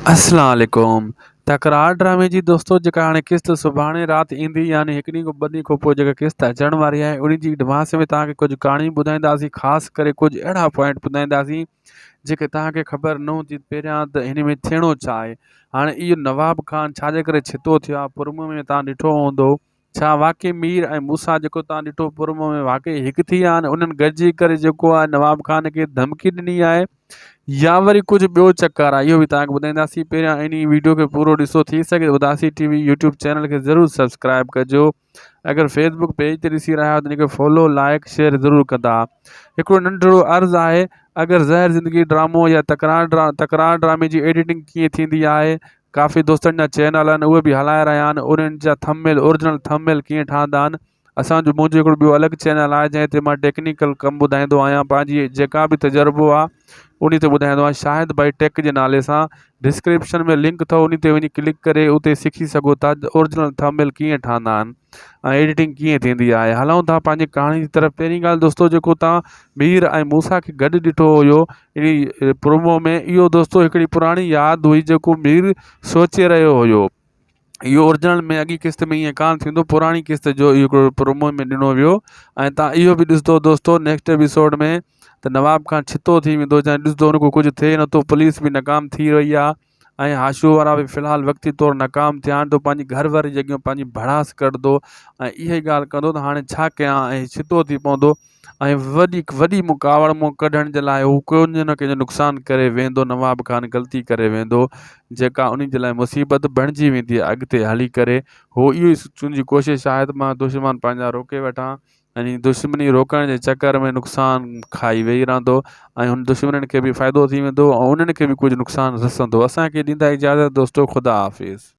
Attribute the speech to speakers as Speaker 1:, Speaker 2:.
Speaker 1: اسلام عليڪم تڪرار ڊرامي جي دوستو جيڪا هاڻي قسط سڀاڻي رات ايندي يعني هڪ ڏينهن کان ٻه ڏينهن کان پوء جيڪا قسط اچڻ واري آهي ان جي ايڊوانس ۾ توهان کي ڪجهه ڪهاڻي ٻڌائينداسين خاص ڪري ڪجهه اهڙا پوائنٽ ٻڌائينداسين جيڪي توهان کي خبر نه هوندي پهريان ته هن ۾ ٿيڻو ڇا آهي هاڻي اهو نواب خان ڇا جي ڪري ڇتو ٿيو آهي پرمو ۾ توهان ڏٺو هوندو ڇا واقعي مير ۽ موسيٰ جيڪو توهان ڏٺو پرمو ۾ واقعي هڪ ٿي ويا آهن انهن گڏجي ڪري جيڪو آهي نواب خان کي ڌمڪي ڏني آهي يا وري ڪجهه ٻيو چڪر آهي اهو به توهان کي ٻڌائينداسين پهريان انهي ويڊيو کي پورو ڏسو ٿي سگهي ته اداسي ٽي وي يوٽيوب چينل کي ضرور سبسڪرائب ڪجو اگر فيسبوڪ پيج تي ڏسي رهيا آهيو ته ان کي فالو لائڪ شيئر ضرور ڪندا هڪڙو ننڍڙو عرض آهي اگر زهر زندگي ڊرامو يا تڪرار ڊرا تڪرار ڊرامي جي ايڊيٽنگ ڪيئن ٿيندي آهي ڪافي دوستن جا چينل آهن اهي به هلائي رهيا آهن انهن جا ٿم ميل اورجنل ٿم ميل ڪيئن ٺهندا آهن اسان جو منهنجو هڪڙو ٻيو الڳ چينل آهي جنهن تي مان ٽيڪنيڪل ڪم ٻڌائيندو آهيان پنهنجي جيڪا به تجربو آهي انهي تي ٻڌائيندو آهيان شاهد ڀائي ٽيڪ جي نالي سان ڊسڪرپشن ۾ لنڪ اٿو انهي تي وڃي ڪلڪ ڪري اتي سکي سگهو ٿا اورجنل ٿم ميل ڪيئن ٺهندا آهن ۽ ايڊيٽنگ ڪيئن ٿيندي آهي هلون ٿا پنهنجي ڪهاڻي جي طرف پهرين ڳالهه دوستو جيڪو تان مير ۽ موسيٰ کي گڏ ڏٺو هيو انهي پرومو ۾ اهو دوستو هڪڙي پراڻي ياد هئي جيڪو مير سوچي رهيو هيو اهو اورجنل ۾ اڳي قسط ۾ ائين ڪانه ٿيندو پراڻي قسط جو اهو هڪڙو پرومو ۾ ڏنو ويو ۽ تان اهو به ڏسندو دوستو نيڪسٽ ايپيسوڊ ۾ ته نواب خان ڇتو ٿي ويندو جڏهن ڏسندو ان کان ڪجهه ٿئي نٿو پوليس به ناڪام ٿي وئي آهي ۽ هاشو وارا به في الحال وقتي طور ناڪام ٿيا آهن ته پنهنجي گهر واري جي اڳيان پنهنجي ڀڙاس ڪڍندو ۽ اها ئي ڳالهه ڪندو ته هاڻي ڇا ڪيان ۽ ڇتو ٿي پوندو ۽ وڏي وڏي مون ڪاوڙ مون ڪڍڻ جي لاء هو ڪنهن جو نه ڪنهن جو نقصان ڪري ويندو نواب خان غلطي ڪري ويندو جيڪا ان جي لاء مصيبت بڻجي ويندي اڳتي هلي ڪري هو اهو ئي سوچڻ جي ڪوشش آهي ته مان دشمن پنهنجا روڪي وٺان ۽ دشمني روڪڻ جي چڪر ۾ نقصان کائي ويهي رهندو ۽ هن دشمنن کي به فائدو ٿي ويندو ۽ انهن کي به ڪجهه نقصان رسندو اسان کي ڏيندا اجازت دوستو خدا حافظ.